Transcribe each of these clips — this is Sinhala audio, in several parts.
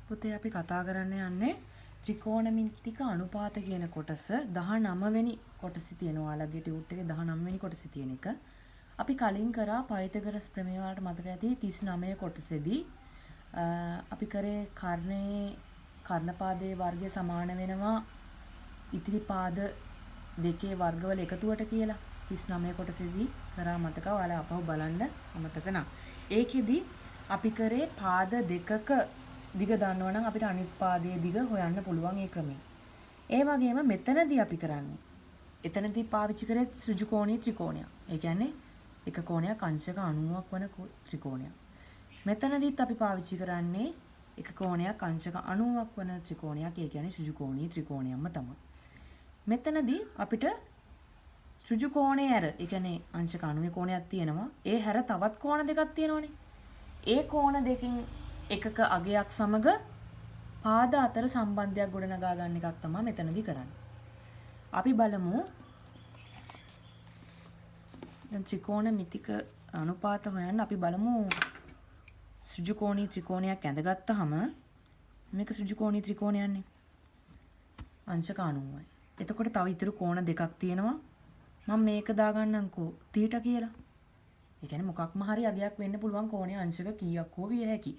පුතේ අපි කතා කරන්න යන්නේ ත්‍රිකෝණමිතික අනුපාත කියන කොටස 19 වෙනි කොටසේ තියෙන ඔයාලගේ ටියුට් එකේ 19 වෙනි කොටසේ තියෙන එක. අපි කලින් කරා පයිතගරස් ප්‍රමේය වලට මතක ඇති 39 කොටසේදී අපි කරේ කර්ණයේ කර්ණපාදයේ වර්ගය සමාන වෙනවා ඉතිරි පාද දෙකේ වර්ගවල එකතුවට කියලා 39 කොටසේදී කරා මතක ඔයාලා අපහු බලන්න අමතක නම්. ඒකෙදි අපි කරේ පාද දෙකක දිග දන්නවා නම් අපිට අනිත් පාදයේ දිග හොයන්න පුළුවන් ඒ ක්‍රමයෙන්. ඒ වගේම මෙතනදී අපි කරන්නේ එතනදී පාවිච්චි කරේ ඍජුකෝණී ත්‍රිකෝණයක්. ඒ කියන්නේ එක කෝණයක් අංශක 90ක් වන ත්‍රිකෝණයක්. මෙතනදීත් අපි පාවිච්චි කරන්නේ එක කෝණයක් අංශක 90ක් වන ත්‍රිකෝණයක්. ඒ කියන්නේ ඍජුකෝණී ත්‍රිකෝණයක්ම තමයි. මෙතනදී අපිට ඍජු කෝණය හැර, ඒ කියන්නේ අංශක 90 කෝණයක් තියෙනවා. ඒ හැර තවත් කෝණ දෙකක් තියෙනවනේ. ඒ කෝණ දෙකෙන් එකක අගයක් සමග පාද අතර සම්බන්ධයක් ගොඩනගා ගන්න එකක් තමයි මෙතනදී කරන්නේ. අපි බලමු දැන් ත්‍රිකෝණමිතික අනුපාත හොයන්න අපි බලමු ඍජුකෝණී ත්‍රිකෝණයක් ඇඳගත්තාම මේක ඍජුකෝණී ත්‍රිකෝණයන්නේ අංශක 90යි. එතකොට තව ඉතුරු කෝණ දෙකක් තියෙනවා. මම මේක දාගන්නම්කෝ තීටා කියලා. ඒ කියන්නේ මොකක්ම හරි අගයක් වෙන්න පුළුවන් කෝණය අංශක කීයක් හෝ විය හැකි.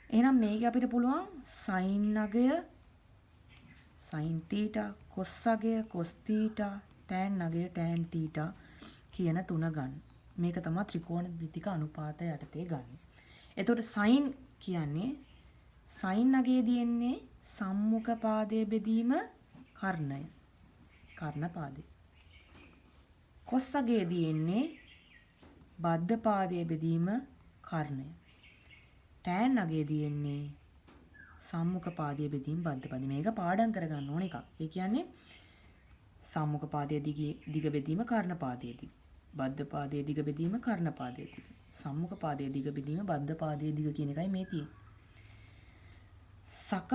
එහෙනම් මේක අපිට පුළුවන් සයින් අගය සයින් තීටා, කොස් අගය කොස් තීටා, ටෑන් අගය ටෑන් තීටා කියන තුන ගන්න. මේක තමයි ත්‍රිකෝණමිතික අනුපාතය යටතේ ගන්න. එතකොට සයින් කියන්නේ සයින් අගයේදී එන්නේ සම්මුඛ පාදයේ බෙදීම කර්ණය. කර්ණ පාදය. කොස් අගයේදී එන්නේ බද්ධ පාදයේ බෙදීම කර්ණය. ටෑන් අගයේදී එන්නේ සම්මුඛ පාදයේ බෙදීම බද්ධ පාදය. මේක පාඩම් කරගන්න ඕන එකක්. ඒ කියන්නේ සම්මුඛ පාදයේ දිග බෙදීම කර්ණ පාදයේ දිග. බද්ධ පාදයේ දිග බෙදීම කර්ණ පාදයේ දිග. සම්මුඛ පාදයේ දිග බෙදීම බද්ධ පාදයේ දිග කියන එකයි මේ තියෙන්නේ. සක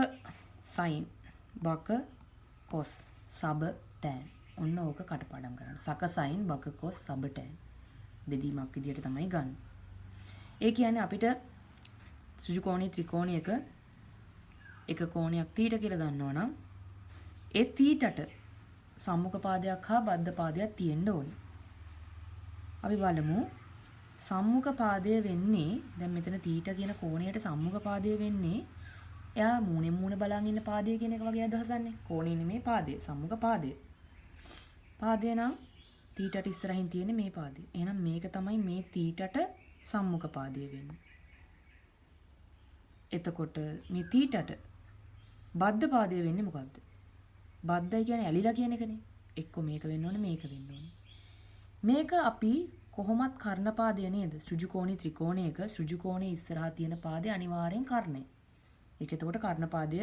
සයින් බක කොස් සබ ටෑන්. ඔන්න ඕක කටපාඩම් කරන්න. සක සයින් බක කොස් සබ ටෑන් බෙදීමක් විදියට තමයි ගන්න. ඒ කියන්නේ අපිට ඍජුකෝණී ත්‍රිකෝණයක එක කෝණයක් තීටා කියලා දන්නවනම් ඒ තීටට සම්මුඛ පාදයක් හා බද්ධ පාදයක් තියෙන්න ඕනේ. අපි බලමු සම්මුඛ පාදය වෙන්නේ දැන් මෙතන තීටා කියන කෝණයට සම්මුඛ පාදය වෙන්නේ එයා මූණෙන් මූණ බලන් ඉන්න පාදය කියන එක වගේ අදහසන්නේ. කෝණේ නෙමේ පාදය, සම්මුඛ පාදය. පාදය නම් තීටට ඉස්සරහින් තියෙන මේ පාදය. එහෙනම් මේක තමයි මේ තීටට සම්මුඛ පාදය වෙන්නේ. එතකොට මේ තීටට බද්ධ පාදය වෙන්නේ මොකද්ද? බද්ධයි කියන්නේ ඇලිලා කියන එකනේ. එක්ක මේක වෙන්න ඕනේ මේක වෙන්න ඕනේ. මේක අපි කොහොමත් කර්ණ පාදය නේද? ඍජුකෝණී ත්‍රිකෝණයක ඍජුකෝණයේ ඉස්සරහා තියෙන පාදය අනිවාර්යෙන් කර්ණය. ඒක එතකොට කර්ණ පාදය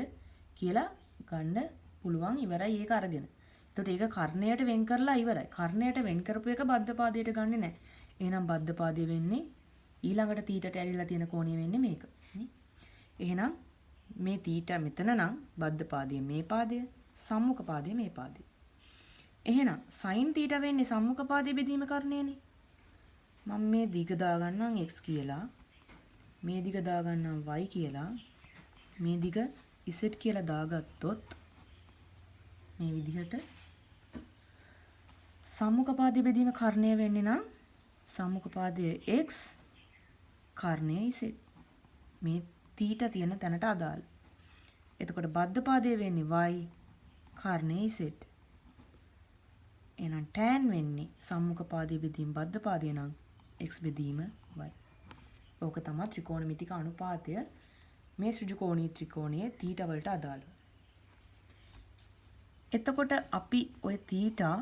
කියලා ගන්න පුළුවන් ඉවරයි ඒක අරගෙන. එතකොට ඒක කර්ණයට වෙන් කරලා ඉවරයි. කර්ණයට වෙන් කරපු එක බද්ධ පාදයට ගන්නෙ නෑ. එහෙනම් බද්ධ පාදය වෙන්නේ ඊළඟට තීටට ඇලිලා තියෙන කෝණය වෙන්නේ මේක නේ. එහෙනම් මේ තීටා මෙතන නම් බද්ධ පාදය මේ පාදය, සම්මුඛ පාදය මේ පාදය. එහෙනම් සයින් තීටා වෙන්නේ සම්මුඛ පාදයේ බෙදීම කර්ණයනේ. මම මේ දිග දාගන්නම් x කියලා, මේ දිග දාගන්නම් y කියලා, මේ දිග z කියලා දාගත්තොත් මේ විදිහට සම්මුඛ පාදයේ බෙදීම කර්ණය වෙන්නේ නම් සම්මුඛ පාදය x කර්ණය z. මේ තීටා තියෙන තැනට අදාළ. එතකොට බද්ධ පාදය වෙන්නේ y කර්ණය z. එහෙනම් tan වෙන්නේ සම්මුඛ පාදයේ බෙදීම බද්ධ පාදය නම් x බෙදීම y. ඕක තමයි ත්‍රිකෝණමිතික අනුපාතය මේ ඍජුකෝණී ත්‍රිකෝණයේ තීටා වලට අදාළව. එතකොට අපි ඔය තීටා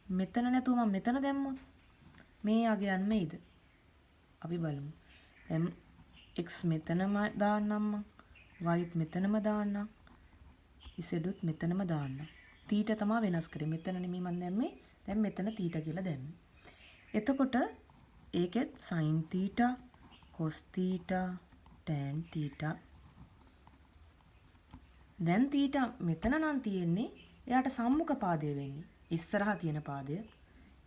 මෙතන නැතුව මම මෙතන දැම්මොත් මේ අගයන් මෙයිද? අපි බලමු. දැන් x මෙතනම දාන්නම් මං, y මෙතනම දාන්නම්, z උත් මෙතනම දාන්නම්. තීටා තමයි වෙනස් කරේ. මෙතන නෙමෙයි මං දැම්මේ. දැන් මෙතන තීටා කියලා දැම්මේ. එතකොට ඒකෙත් sin theta, cos theta, tan theta. දැන් තීටා මෙතන නම් තියෙන්නේ එයාට සම්මුඛ පාදය වෙන්නේ. ඉස්සරහා තියෙන පාදය.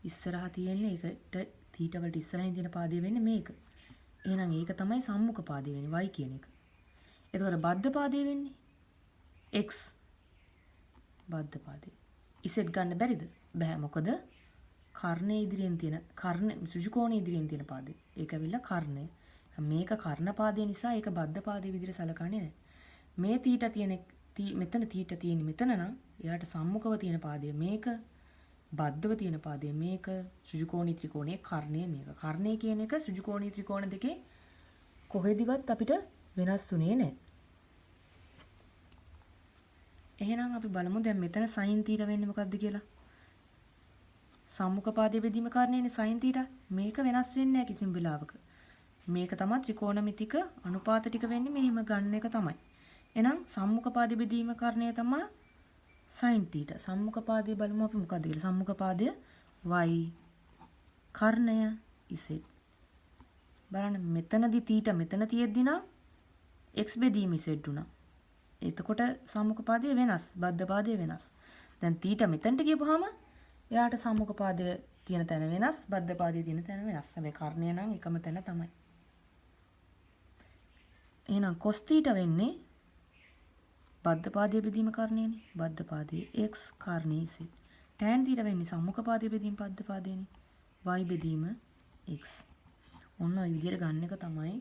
ඉස්සරහා තියෙන්නේ ඒකට තීටා වලට ඉස්සරහින් තියෙන පාදය වෙන්නේ මේක. එහෙනම් ඒක තමයි සම්මුඛ පාදය වෙන්නේ y කියන එක. එතකොට බද්ධ පාදය වෙන්නේ x බද්ධ පාදය. Z ගන්න බැරිද? බෑ. මොකද කර්ණය ඉදිරියෙන් තියෙන කර්ණ ඍජු කෝණය ඉදිරියෙන් තියෙන පාදය. ඒක ඇවිල්ලා කර්ණය. මේක කර්ණ පාදය නිසා ඒක බද්ධ පාදය විදිහට සලකන්නේ නැහැ. මේ තීටා තියෙන මෙතන තීටා තියෙන්නේ මෙතන නම් එයාට සම්මුඛව තියෙන පාදය මේක, බද්ධව තියෙන පාදය මේක, ඍජු කෝණී ත්‍රිකෝණයේ කර්ණය මේක. කර්ණය කියන එක ඍජු කෝණී ත්‍රිකෝණ දෙකේ කොහෙදිවත් අපිට වෙනස් වුණේ නැහැ. එහෙනම් අපි බලමු දැන් මෙතන sin θ වෙන්නේ මොකද්ද කියලා. සම්මුඛ පාදයේ බෙදීම කාරණේනේ sin θ. මේක වෙනස් වෙන්නේ නැහැ කිසිම වෙලාවක. මේක තමයි ත්‍රිකෝණමිතික අනුපාත ටික වෙන්නේ මෙහෙම ගන්න එක තමයි. එහෙනම් සම්මුඛ පාදයේ බෙදීම කාරණය තමයි sin θ. සම්මුඛ පාදයේ බලමු අපි මොකද්ද කියලා. සම්මුඛ පාදය y කර්ණය z. බලන්න මෙතනදි θ මෙතන තියෙද්දි නම් x බෙදීම z වුණා. එතකොට සම්මුඛ පාදය වෙනස්, බද්ධ පාදය වෙනස්. දැන් θ මෙතනට ගියපුවාම එයාට සම්මුඛ පාදය තියෙන තැන වෙනස්, බද්ධ පාදය තියෙන තැන වෙනස්. හැබැයි කර්ණය නම් එකම තැන තමයි. එහෙනම් cos θ වෙන්නේ බද්ධ පාදය බෙදීම කර්ණයනේ. බද්ධ පාදයේ x කර්ණයේ z. tan θ වෙන්නේ සම්මුඛ පාදය බෙදීම බද්ධ පාදයනේ. y බෙදීම x. ඔන්න ඔය විදිහට ගන්න එක තමයි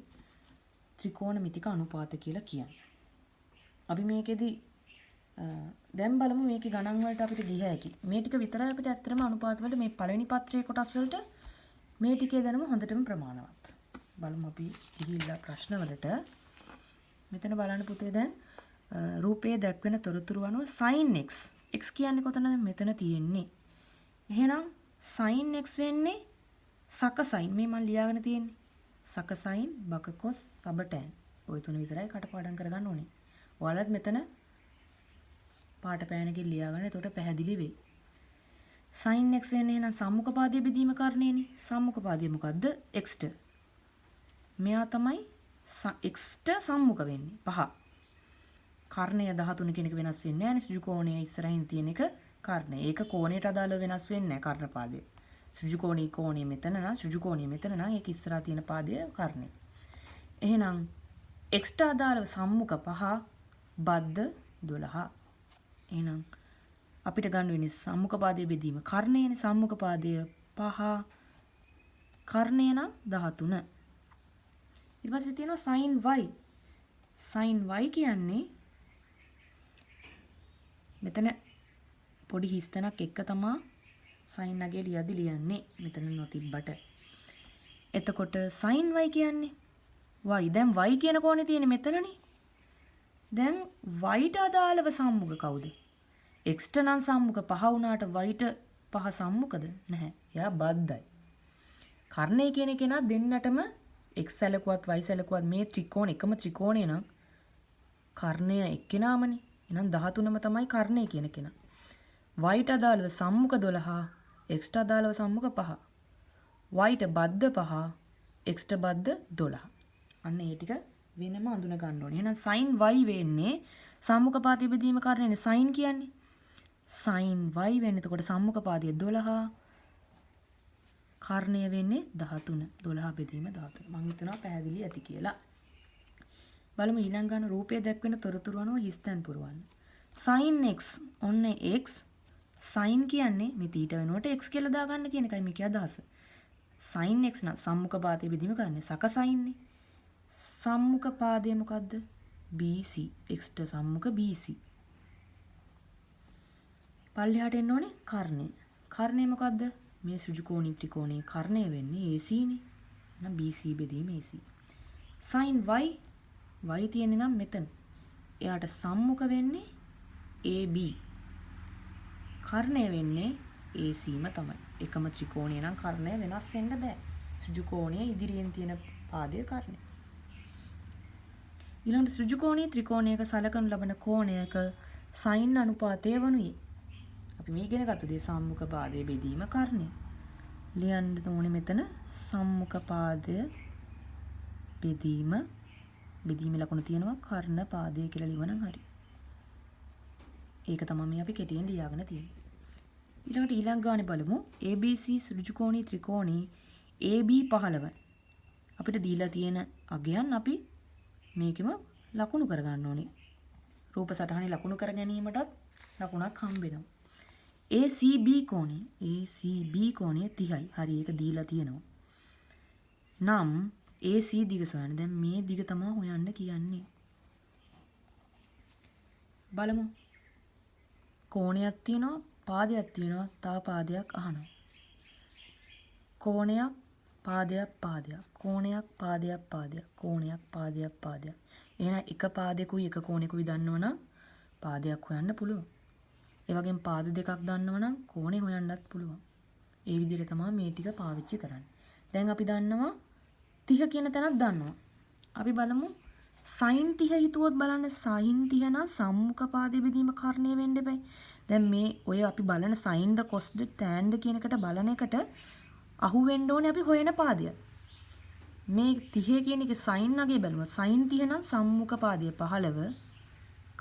ත්‍රිකෝණමිතික අනුපාත කියලා කියන්නේ. අපි මේකෙදි දැන් බලමු මේකේ ගණන් වලට අපිට ගිය හැකි. මේ ටික විතරයි අපිට ඇත්තටම අනුපාත වලට මේ පළවෙනි පත්‍රයේ කොටස් වලට මේ ටිකේ දැනුම හොඳටම ප්‍රමාණවත්. බලමු අපි ගිහිල්ලා ප්‍රශ්න වලට. මෙතන බලන්න පුතේ දැන් රූපයේ දැක්වෙන තොරතුරු අනුව sin x. x කියන්නේ කොතනද? මෙතන තියෙන්නේ. එහෙනම් sin x වෙන්නේ සක sin. මේ මම ලියාගෙන තියෙන්නේ. සක sin, බක cos, සබ tan. ඔය තුන විතරයි කටපාඩම් කරගන්න ඕනේ. ඔයාලත් මෙතන පාට පෑනකින් ලියාගන්න. එතකොට පැහැදිලි වෙයි. sin x වෙන්නේ එහෙනම් සම්මුඛ පාදයේ බෙදීම කාරණේනේ. සම්මුඛ පාදය මොකද්ද? x ට. මෙයා තමයි x ට සම්මුඛ වෙන්නේ. 5. කර්ණය 13 කියන එක වෙනස් වෙන්නේ නැහැ නේ. ඍජු කෝණය ඉස්සරහින් තියෙන එක කර්ණය. ඒක කෝණයට අදාළව වෙනස් වෙන්නේ නැහැ කර්ණ පාදය. ඍජු කෝණී කෝණය මෙතන නම් ඍජු කෝණය මෙතන නම් ඒක ඉස්සරහා තියෙන පාදය කර්ණය. එහෙනම් x ට අදාළව සම්මුඛ 5 බද්ධ 12. එහෙනම් අපිට ගන්න වෙන්නේ සම්මුඛ පාදයේ බෙදීම කර්ණයනේ. සම්මුඛ පාදය 5 කර්ණය නම් 13. ඊට පස්සේ තියෙනවා sin y. sin y කියන්නේ මෙතන පොඩි හිස්තැනක් එක්ක තමා sin අගේ ලියද්දි ලියන්නේ මෙතන නොතිබ්බට. එතකොට sin y කියන්නේ y. දැන් y කියන කෝණේ තියෙන්නේ මෙතනනේ. දැන් y ට අදාළව සම්මුඛ කවුද? x ට නම් සම්මුඛ 5 වුණාට y ට 5 සම්මුඛද? නැහැ. එයා බද්ධයි. කර්ණය කියන කෙනා දෙන්නටම x සැලකුවත් y සැලකුවත් මේ ත්‍රිකෝණ එකම ත්‍රිකෝණය නම් කර්ණය එක්කෙනාමනේ. එහෙනම් 13ම තමයි කර්ණය කියන කෙනා. y ට අදාළව සම්මුඛ 12, x ට අදාළව සම්මුඛ 5. y ට බද්ධ 5, x ට බද්ධ 12. අන්න ඒ ටික වෙනම අඳුන ගන්න ඕනේ. එහෙනම් sin y වෙන්නේ සම්මුඛ පාදයේ බෙදීම කාරණේනේ sin කියන්නේ. sin y වෙන්නේ එතකොට සම්මුඛ පාදයේ 12, කර්ණය වෙන්නේ 13. 12 බෙදීම 13. මං හිතනවා පැහැදිලි ඇති කියලා. බලමු ඊළඟ ගන්න රූපය දැක්වෙන තොරතුරු අනුව හිස්තැන් පුරවන්න. sin x ඔන්න x sin කියන්නේ මේ තීට වෙනුවට x කියලා දාගන්න කියන එකයි මේකේ අදහස. sin x නම් සම්මුඛ පාදයේ බෙදීම කරන්නේ සක sin නේ. සම්මුඛ පාදය මොකද්ද? BC. x ට සම්මුඛ BC. පල්ලෙහාට එන්න ඕනේ කර්ණය. කර්ණය මොකද්ද? මේ ඍජු කෝණී ත්‍රිකෝණයේ කර්ණය වෙන්නේ AC නේ. එහෙනම් BC බෙදීම AC. sin y y තියෙන්නේ නම් මෙතන. එයාට සම්මුඛ වෙන්නේ AB. කර්ණය වෙන්නේ AC ම තමයි. එකම ත්‍රිකෝණය නම් කර්ණය වෙනස් වෙන්න බෑ. ඍජු කෝණය ඉදිරියෙන් තියෙන පාදය කර්ණය. ඊළඟට ඍජු කෝණී ත්‍රිකෝණයක සලකනු ලබන කෝණයක sin අනුපාතය වනුයේ. අපි මේ ඉගෙන ගත්ත දේ සම්මුඛ පාදයේ බෙදීම කර්ණය. ලියන්න ඕනේ මෙතන සම්මුඛ පාදය බෙදීම බෙදීමේ ලකුණ තියෙනවා කර්ණ පාදය කියලා ලියවනම් හරි. ඒක තමයි මේ අපි කෙටියෙන් ලියාගෙන තියෙන්නේ. ඊළඟට ඊළඟ ගානේ බලමු. ABC ඍජු කෝණී ත්‍රිකෝණී AB 15. අපිට දීලා තියෙන අගයන් අපි මේකෙම ලකුණු කරගන්න ඕනේ. රූප සටහනේ ලකුණු කර ගැනීමටත් ලකුණක් හම්බ වෙනවා. ACB කෝණය, ACB කෝණය 30යි. හරි, ඒක දීලා තියෙනවා. නම් AC දිග සොයන්න. දැන් මේ දිග තමයි හොයන්න කියන්නේ. බලමු. කෝණයක් තියෙනවා, පාදයක් තියෙනවා, තව පාදයක් අහනවා. කෝණයක්, පාදයක්, පාදයක්. කෝණයක්, පාදයක්, පාදයක්. කෝණයක්, පාදයක්, පාදයක්. එහෙනම් එක පාදයකුයි එක කෝණයකුයි දන්නවනම් පාදයක් හොයන්න පුළුවන්. ඒ වගේම පාද දෙකක් දන්නවනම් කෝණේ හොයන්නත් පුළුවන්. ඒ විදිහට තමයි මේ ටික පාවිච්චි කරන්නේ. දැන් අපි දන්නවා 30 කියන තැනක් දන්නවා. අපි බලමු සයින් 30 හිතුවොත් බලන්න සයින් 30 නම් සම්මුඛ පාදයේ බෙදීම කර්ණය වෙන්න එපයි. දැන් මේ ඔය අපි බලන සයින්ද කොස්ද ටෑන්ද කියන එකට බලන එකට අහු වෙන්න ඕනේ අපි හොයන පාදය. මේ 30 කියන එකේ සයින් අගේ බැලුවොත් සයින් 30 නම් සම්මුඛ පාදය 15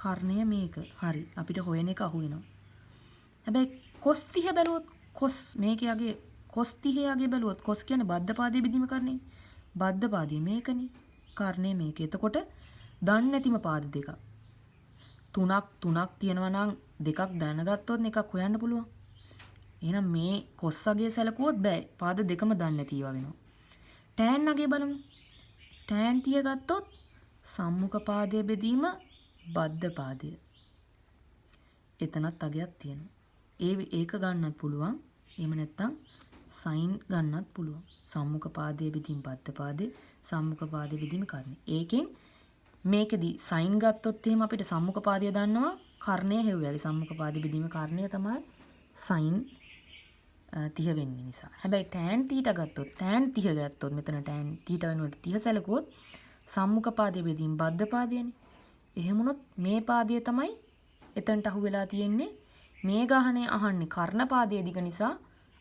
කර්ණය මේක. හරි, අපිට හොයන එක අහු වෙනවා. හැබැයි කොස් 30 බැලුවොත් කොස් මේකේ අගේ කොස් 30 අගේ බැලුවොත් කොස් කියන්නේ බද්ධ පාදයේ බෙදීම කර්ණය. බද්ධ පාදයේ මේකනේ. කර්ණය මේක. එතකොට දන්නේ නැතිම පාද දෙකක්. තුනක් තුනක් තියෙනවා නම් දෙකක් දැනගත්තොත් එකක් හොයන්න පුළුවන්. එහෙනම් මේ කොස් අගේ සැලකුවොත් බෑ. පාද දෙකම දන්නේ නැති ඒවා වෙනවා. ටෑන් අගේ බලමු. ටෑන් 30 ගත්තොත් සම්මුඛ පාදයේ බෙදීම බද්ධ පාදය. එතනත් අගයක් තියෙනවා. ඒක ගන්නත් පුළුවන්. එහෙම නැත්නම් සයින් ගන්නත් පුළුවන්. සම්මුඛ පාදයේ බෙදීම බද්ධ පාදයේ, සම්මුඛ පාදයේ බෙදීම කර්ණය. ඒකෙන් මේකෙදි සයින් ගත්තොත් එහෙම අපිට සම්මුඛ පාදය දන්නවා, කර්ණය හෙව්වගේ සම්මුඛ පාදයේ බෙදීම කර්ණය තමයි සයින් 30 වෙන්නේ නිසා. හැබැයි ටෑන් තීටා ගත්තොත්, ටෑන් 30 ගත්තොත් මෙතන ටෑන් තීටා වෙනුවට 30 සැලකුවොත් සම්මුඛ පාදයේ බෙදීම බද්ධ පාදයනේ. එහෙම වුණොත් මේ පාදය තමයි එතනට අහු වෙලා තියෙන්නේ. මේ ගහනේ අහන්නේ කර්ණ පාදයේ දිග නිසා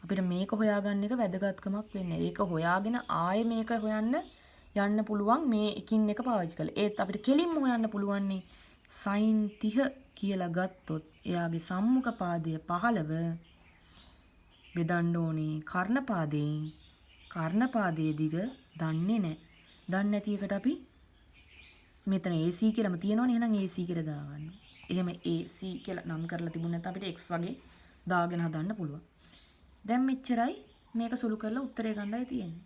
අපිට මේක හොයාගන්න එක වැදගත්කමක් වෙන්නේ. ඒක හොයාගෙන ආයේ මේක හොයන්න යන්න පුළුවන් මේ එකින් එක පාවිච්චි කරලා. ඒත් අපිට කෙලින්ම හොයන්න පුළුවන්නේ සයින් 30 කියලා ගත්තොත් එයාගේ සම්මුඛ පාදය 15 බෙදන්න ඕනේ කර්ණ පාදයෙන්. කර්ණ පාදයේ දිග දන්නේ නැහැ. දන්නේ නැති එකට අපි මෙතන AC කියලාම තියෙනවනේ. එහෙනම් AC කියලා දාගන්න. එහෙම AC කියලා නම් කරලා තිබුණ නැත්නම් අපිට X වගේ දාගෙන හදන්න පුළුවන්. දැන් මෙච්චරයි මේක සුළු කරලා උත්තරේ ගන්නයි තියෙන්නේ.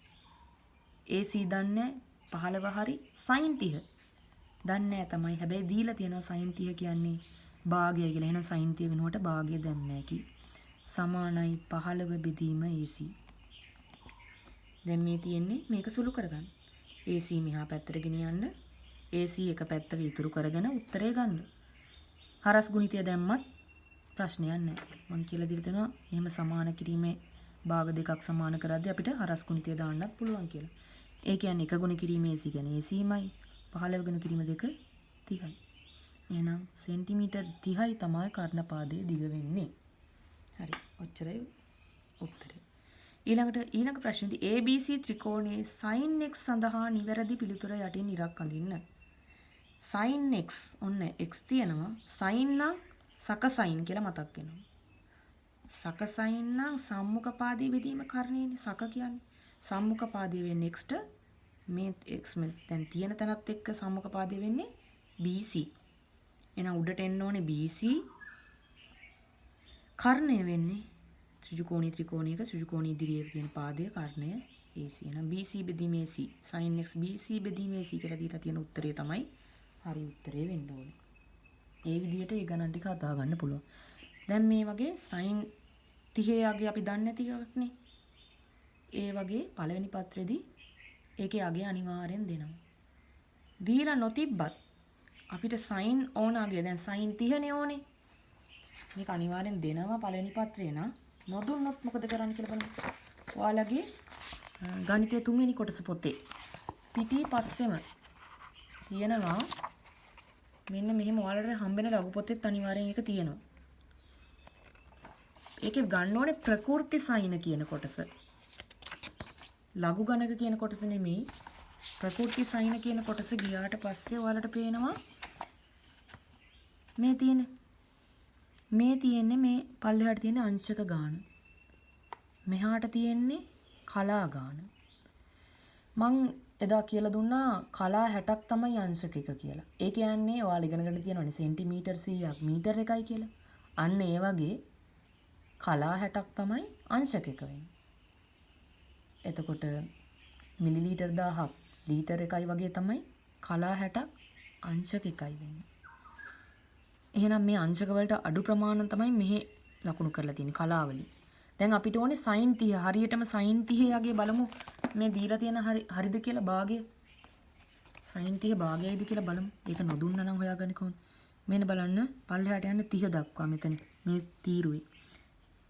AC දන්නේ 15 හරි සයින් 30 දන්නේ නැහැ තමයි. හැබැයි දීලා තියෙනවා සයින් 30 කියන්නේ භාගය කියලා. එහෙනම් සයින් 30 වෙනුවට භාගය දැම්මෑ කි. සමානයි 15 බෙදීම AC. දැන් මේ තියෙන්නේ මේක සුළු කරගන්න. AC මෙහා පැත්තට ගෙනියන්න. AC එක පැත්තක ඉතුරු කරගෙන උත්තරේ ගන්න. හරස් ගුණිතය දැම්මත් ප්‍රශ්නයක් නැහැ. මං කියලා දීලා තියෙනවා මෙහෙම සමාන කිරීමේ භාග දෙකක් සමාන කරද්දී අපිට හරස් ගුණිතය දාන්නත් පුළුවන් කියලා. ඒ කියන්නේ එක ගුණ කිරීම AC කියන්නේ AC මයි 15 ගුණ කිරීම 2 30යි. එහෙනම් සෙන්ටිමීටර් 30යි තමයි කර්ණ පාදයේ දිග වෙන්නේ. හරි, ඔච්චරයි උත්තරේ. ඊළඟ ප්‍රශ්නේදී ABC ත්‍රිකෝණයේ sin x සඳහා නිවැරදි පිළිතුර යටින් ඉරක් අඳින්න. sin x ඔන්න x තියෙනවා. sin නම් සක sin කියලා මතක් වෙනවා. සක sin නම් සම්මුඛ පාදයේ බෙදීම කර්ණයනේ. සක කියන්නේ සම්මුඛ පාදයේ වෙන්නේ x ට. මේ x දැන් තියෙන තැනත් එක්ක සම්මුඛ පාදයේ වෙන්නේ BC. එහෙනම් උඩට එන්න ඕනේ BC. කර්ණය වෙන්නේ ත්‍රිකෝණී ත්‍රිකෝණයක ත්‍රිකෝණී ඉදිරියේ තියෙන පාදය කර්ණය AC. එහෙනම් BC බෙදීම AC sin x BC බෙදීම AC කියලා දීලා තියෙන උත්තරය තමයි හරි උත්තරේ වෙන්න ඕනේ. ඒ විදිහට ඒ ගණන් ටික හදා ගන්න පුළුවන්. දැන් මේ වගේ sin 30 අගය අපි දන්නේ නැති එකක් නේ. ඒ වගේ පළවෙනි පත්‍රෙදී ඒකේ අගය අනිවාර්යෙන් දෙනවා. දීලා නොතිබ්බත් අපිට sin ඕන අගය දැන් sin 30 නේ ඕනේ. මේක අනිවාර්යෙන් දෙනවා පළවෙනි පත්‍රේ නම්. නොදුන්නොත් මොකද කරන්න කියලා බලමු. ඔයාලගේ ගණිතයේ තුන්වෙනි කොටස පොතේ පිටි පස්සෙම තියෙනවා මෙන්න මෙහෙම ඔයාලට හම්බෙන ලඝු පොතෙත් අනිවාර්යෙන් ඒක තියෙනවා. ඒකේ ගන්න ඕනේ ප්‍රකෘති සයින කියන කොටස. ලඝු ගණක කියන කොටස නෙමෙයි. ප්‍රකෘති සයින කියන කොටස ගියාට පස්සේ ඔයාලට පේනවා මේ තියෙන මේ තියෙන්නේ මේ පල්ලෙහාට තියෙන අංශක ගාන. මෙහාට තියෙන්නේ කලා ගාන. මං එදා කියලා දුන්නා කලා 60ක් තමයි අංශක එක කියලා. ඒ කියන්නේ ඔයාලා ඉගෙනගෙන තියෙනවනේ සෙන්ටිමීටර් 100ක් මීටර් එකයි කියලා. අන්න ඒ වගේ කලා 60ක් තමයි අංශක එක වෙන්නේ. එතකොට මිලිලීටර් 1000ක් ලීටර් එකයි වගේ තමයි කලා 60ක් අංශක එකයි වෙන්නේ. එහෙනම් මේ අංශක වලට අඩු ප්‍රමාණ තමයි මෙහි ලකුණු කරලා තියෙන්නේ කලා වලින්. දැන් අපිට ඕනේ සයින් 30. හරියටම සයින් 30 යගේ බලමු මේ දීලා තියෙන හරිද කියලා භාගය. සයින් 30 භාගයයිද කියලා බලමු. ඒක නොදුන්නා නම් හොයාගන්නේ කොහොමද? මෙන්න බලන්න පල්ලෙහාට යන්න 30 දක්වා මෙතන මේ තීරුවේ.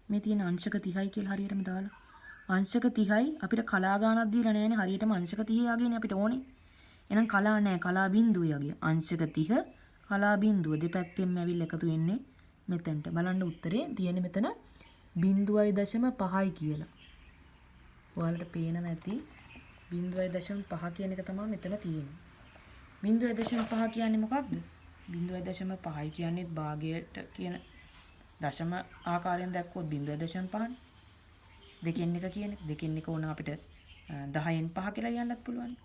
මේ තියෙන අංශක 30යි කියලා හරියටම දාලා. අංශක 30යි අපිට කලා ගානක් දීලා නෑනේ. හරියටම අංශක 30 යගේනේ අපිට ඕනේ. එහෙනම් කලා නෑ, කලා බිඳුව යගේ. අංශක 30 කලා බිඳුව දෙපැත්තෙන්ම ඇවිල්ලා එකතු වෙන්නේ මෙතනට. බලන්න උත්තරේ තියෙන්නේ මෙතන 0.5යි කියලා. ඔයාලට පේනවා ඇති 0.5 කියන එක තමයි මෙතන තියෙන්නේ. 0.5 කියන්නේ මොකක්ද? 0.5 කියන්නේ භාගයට කියන දශම ආකාරයෙන් දැක්කොත් 0.5නේ. දෙකෙන් එක කියන එක. දෙකෙන් එක ඕන අපිට 10න් 5 කියලා ලියන්නත් පුළුවන්.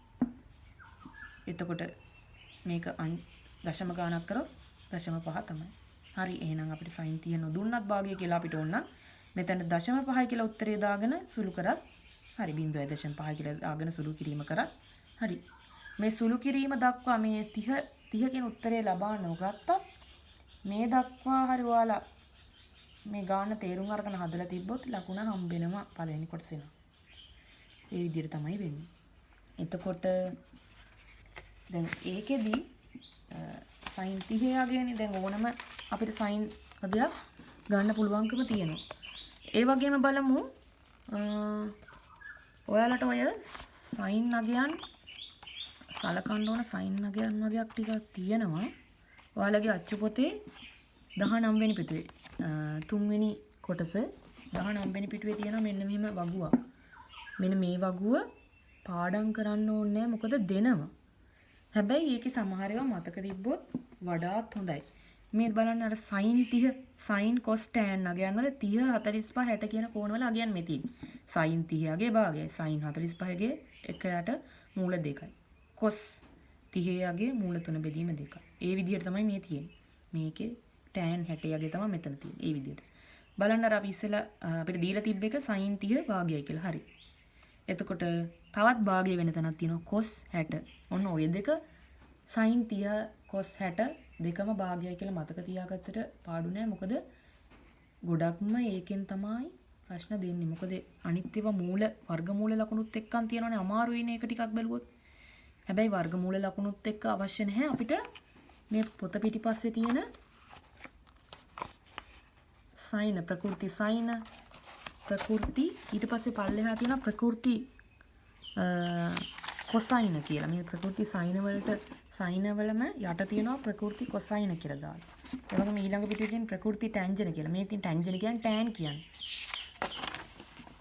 එතකොට මේක දශම ගානක් කරොත් 0.5 තමයි. හරි, එහෙනම් අපිට සයින් 30 නොදුන්නත් භාගය කියලා අපිට ඕන නම් මෙතන 0.5 කියලා උත්තරේ දාගෙන සුළු කරත් හරි, 0.5 කියලා දාගෙන සුළු කිරීම කරත් හරි. මේ සුළු කිරීම දක්වා මේ 30 කියන උත්තරේ ලබා නොගත්තත් මේ දක්වා හරි ඔයාලා මේ ගාන තේරුම් අරගෙන හදලා තිබ්බොත් ලකුණ හම්බෙනවා පළවෙනි කොටසේ නම්. ඒ විදිහට තමයි වෙන්නේ. එතකොට දැන් ඒකෙදි සයින් 30 යගේනේ දැන් ඕනම අපිට සයින් අගයක් ගන්න පුළුවන්කම තියෙනවා. ඒ වගේම බලමු ඔයාලට ඔය සයින් අගයන් සලකන්න ඕන සයින් අගයන් වගේක් ටිකක් තියෙනවා. ඔයාලගේ අච්චු පොතේ 19 වෙනි පිටුවේ තුන්වෙනි කොටස 19 වෙනි පිටුවේ තියෙනවා මෙන්න මෙහෙම වගුවක්. මෙන්න මේ වගුව පාඩම් කරන්න ඕනේ නෑ, මොකද දෙනවා. හැබැයි ඒකේ සමහර ඒවා මතක තිබ්බොත් වඩාත් හොඳයි. මේ බලන්න අර සයින් 30 සයින් කොස් ටෑන් අගයන් වල 30 45 60 කියන කෝණ වල අගයන් මේ තියෙන්නේ. සයින් 30 ගේ භාගයයි, සයින් 45 ගේ එක යට මූල දෙකයි. කොස් 30 ගේ මූල තුන බෙදීම දෙකයි. ඒ විදිහට තමයි මේ තියෙන්නේ. මේකේ ටෑන් 60 ගේ තමයි මෙතන තියෙන්නේ. ඒ විදිහට. බලන්න අර අපි ඉස්සෙල්ලා අපිට දීලා තිබ්බ එක සයින් 30 භාගයයි කියලා. හරි. එතකොට තවත් භාගය වෙන තැනක් තියෙනවා කොස් 60. ඔන්න ඔය දෙක සයින් 30 කොස් 60 දෙකම භාගයයි කියලා මතක තියාගත්තට පාඩු නෑ. මොකද ගොඩක්ම ඒකෙන් තමයි ප්‍රශ්න දෙන්නේ. මොකද අනිත් ඒවා මූල වර්ගමූල ලකුණුත් එක්කන් තියෙනවනේ අමාරුයිනේ ඒක ටිකක් බැලුවොත්. හැබැයි වර්ගමූල ලකුණුත් එක්ක අවශ්‍ය නැහැ අපිට මේ පොත පිටිපස්සේ තියෙන සයින ප්‍රකෘති සයින ප්‍රකෘති ඊට පස්සේ පල්ලෙහා තියෙන ප්‍රකෘති කොසයින කියලා. මේ ප්‍රකෘති සයින වලට සයින වලම යට තියෙනවා ප්‍රකෘති කොසයින කියලා දාලා. ඒ වගේම ඊළඟ පිටුවේ තියෙන ප්‍රකෘති ටැන්ජන කියලා. මේ තියෙන ටැන්ජන කියන්නේ ටෑන් කියන්නේ.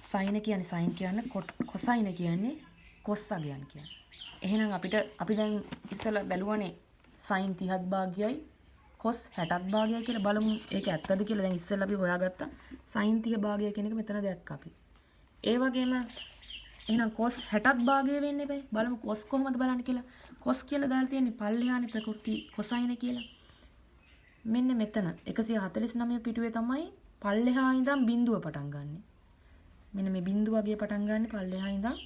සයින කියන්නේ සයින් කියන්නේ කොසයින කියන්නේ කොස් අගයන් කියන්නේ. එහෙනම් අපිට අපි දැන් ඉස්සෙල්ලා බැලුවනේ සයින් 30ත් භාගයයි කොස් 60ත් භාගයයි කියලා බලමු ඒක ඇත්තද කියලා. දැන් ඉස්සෙල්ලා අපි හොයාගත්තා සයින් 30 භාගය කියන එක මෙතන දැක්ක අපි. ඒ වගේම එහෙනම් කොස් 60ත් භාගය වෙන්න එපා. බලමු කොස් කොහොමද බලන්න කියලා. කොස් කියලා දාලා තියෙන්නේ පල්ලෙහානේ ප්‍රකෘති කොසයින කියලා. මෙන්න මෙතන 149 පිටුවේ තමයි පල්ලෙහා ඉඳන් බිඳුව පටන් ගන්නෙ. මෙන්න මේ බිඳුව වගේ පටන් ගන්න පල්ලෙහා ඉඳන්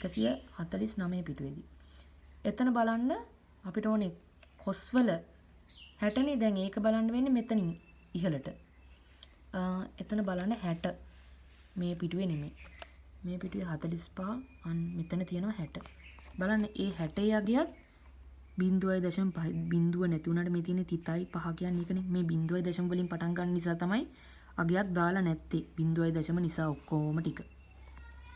149 පිටුවේදී. එතන බලන්න අපිට ඕනේ කොස් වල 60නේ. දැන් ඒක බලන්න වෙන්නේ මෙතනින් ඉහළට. එතන බලන්න 60 මේ පිටුවේ නෙමෙයි. මේ පිටුවේ 45 අන් මෙතන තියෙනවා 60. බලන්න ඒ 60 යගයත් 0.5 බිඳුව නැති වුණාට මේ තියෙන්නේ 30යි 5 කියන්නේ ඒකනේ. මේ 0.0 වලින් පටන් ගන්න නිසා තමයි අගයක් දාලා නැත්තේ. 0.0 නිසා ඔක්කොම ටික.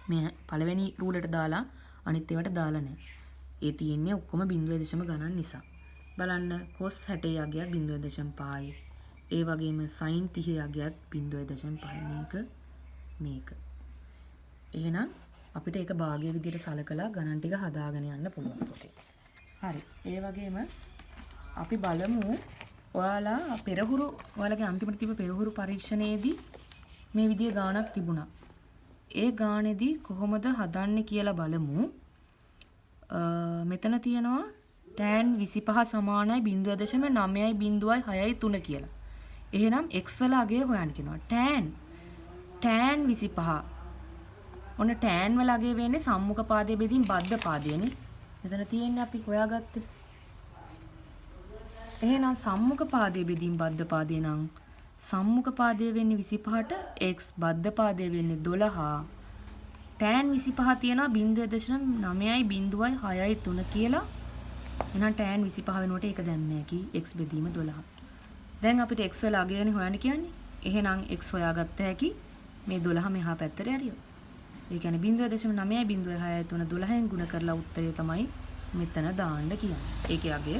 මේ පළවෙනි රූලට දාලා අනිත් ඒවාට දාලා නැහැ. ඒ තියෙන්නේ ඔක්කොම 0.0 ගණන් නිසා. බලන්න කොස් 60 යගයක් 0.5යි. ඒ වගේම සයින් 30 යගයක් 0.5යි. මේක මේක. එහෙනම් අපිට ඒක භාගයේ විදිහට සලකලා ගණන් ටික හදාගෙන යන්න පුළුවන් පොතේ. හරි. ඒ වගේම අපි බලමු ඔයාලා පෙරහුරු ඔයාලගේ අන්තිමට තිබ්බ පෙරහුරු පරීක්ෂණයේදී මේ විදිහේ ගාණක් තිබුණා. ඒ ගාණෙදී කොහොමද හදන්නේ කියලා බලමු. මෙතන තියෙනවා tan 25 සමානයි 0.9.063 කියලා. එහෙනම් x වල අගය හොයන්න කියනවා. Tan tan 25. ඔන්න tan වල අගය වෙන්නේ සම්මුඛ පාදයේ බෙදීම් බද්ධ පාදයනේ. මෙතන තියෙන්නේ අපි හොයාගත්තේ. එහෙනම් සම්මුඛ පාදයේ බෙදීම් බද්ධ පාදය නම් සම්මුඛ පාදය වෙන්නේ 25ට x, බද්ධ පාදය වෙන්නේ 12. Tan 25 තියෙනවා 0.9.063 කියලා. එහෙනම් tan 25 වෙනුවට ඒක දැම්ම හැකි x බෙදීම 12. දැන් අපිට x වල අගයනේ හොයන්න කියන්නේ. එහෙනම් x හොයාගත්ත හැකි මේ 12 මෙහා පැත්තට ඇරියොත්. ඒ කියන්නේ 0.9.063 12න් ගුණ කරලා උත්තරය තමයි මෙතන දාන්න කියන්නේ. ඒකේ අගය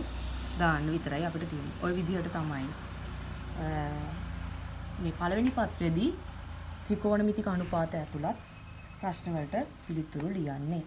දාන්න විතරයි අපිට තියෙන්නේ. ඔය විදිහට තමයි මේ පළවෙනි පත්‍රයේදී ත්‍රිකෝණමිතික අනුපාත ඇතුළත් ප්‍රශ්න වලට පිළිතුරු ලියන්නේ.